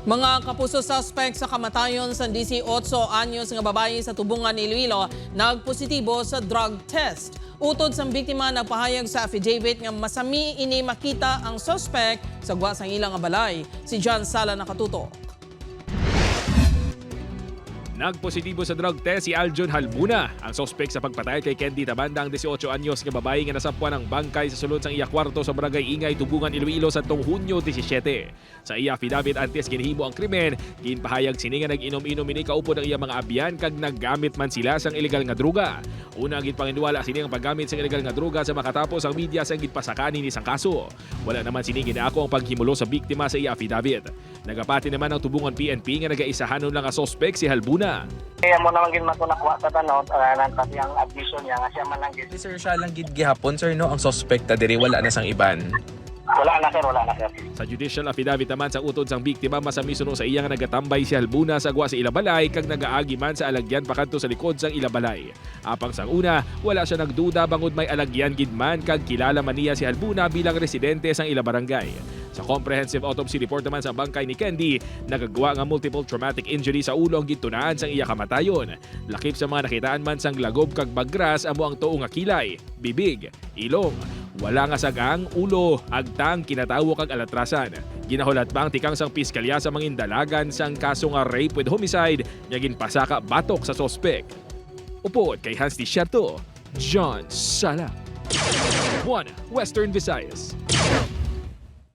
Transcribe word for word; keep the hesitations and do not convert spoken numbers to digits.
Mga kapuso, suspect sa kamatayon sang disiotso anyos nga babayi sa Tubungan, Iloilo, nagpositibo sa drug test. Utod sang biktima, nagpahayag sa affidavit nga masami ini makita ang suspect sa gwa sang ila nga balay. Si John Sala nakatuto. Nagpositibo sa drug test si Aljun Halbuna, ang suspek sa pagpatay kay Candy Tabanda, ang disiotso anyos nga babayi nga nasapwan ang bangkay sa sulod sang iya kwarto sa Barangay Ingay, Tubungan, Iloilo, sadtong Hunyo disisiete. Sa iya affidavit, antes ginhimo ang krimen, ginpahayag sini nga nag-inom-inom ini kaupod ang iya mga abyan kag naggamit man sila sang ilegal nga droga. Una, ginpanginiwala sini ang paggamit sang ilegal nga droga sa makatapos ang media sang ginpasakaan ini sang kaso. Wala naman sini ginaako ang paghimulo sa biktima sa iya affidavit. Nagapati naman ang Tubungan P N P nga nagaisahanon lang nga suspek si Halbuna. Kaya mo naman gid man ko nakuha sa tanod, uh, lang kasi ang admission niya nga siya man lang gid. Sir, siya lang gid gihapon, sir, no? Ang suspect ta diri, wala na sang iban. Wala na sir, wala na sir. Sa judicial affidavit naman, sa utod sang biktima, masami suno sa iya nga nagatambay si Halbuna sa gwa sa ila balay kag nagaagi man sa alagyan pakadto sa likod sang ila balay. Apang sang una, wala siya nagduda bangod may alagyan gid man kag kilala man niya si Halbuna bilang residente sang ila barangay. Sa comprehensive autopsy report naman sa bangkay ni Candy, nagagwa nga multiple traumatic injury sa ulo ang gintunaan sang iya kamatayon. Lakip sa mga nakitaan man sang lagob kag bagras amo ang tuo nga kilay, bibig, ilong. Wala nga sag-ang, ulo, agtang, kinatawo kag alatrasan. Ginahulat pa ang tikang sang piskalya sa mangindalagan sang kaso nga rape with homicide nga ginpasaka batok sa suspek. Upod kay Hans Desierto, John Sala, One Western Visayas.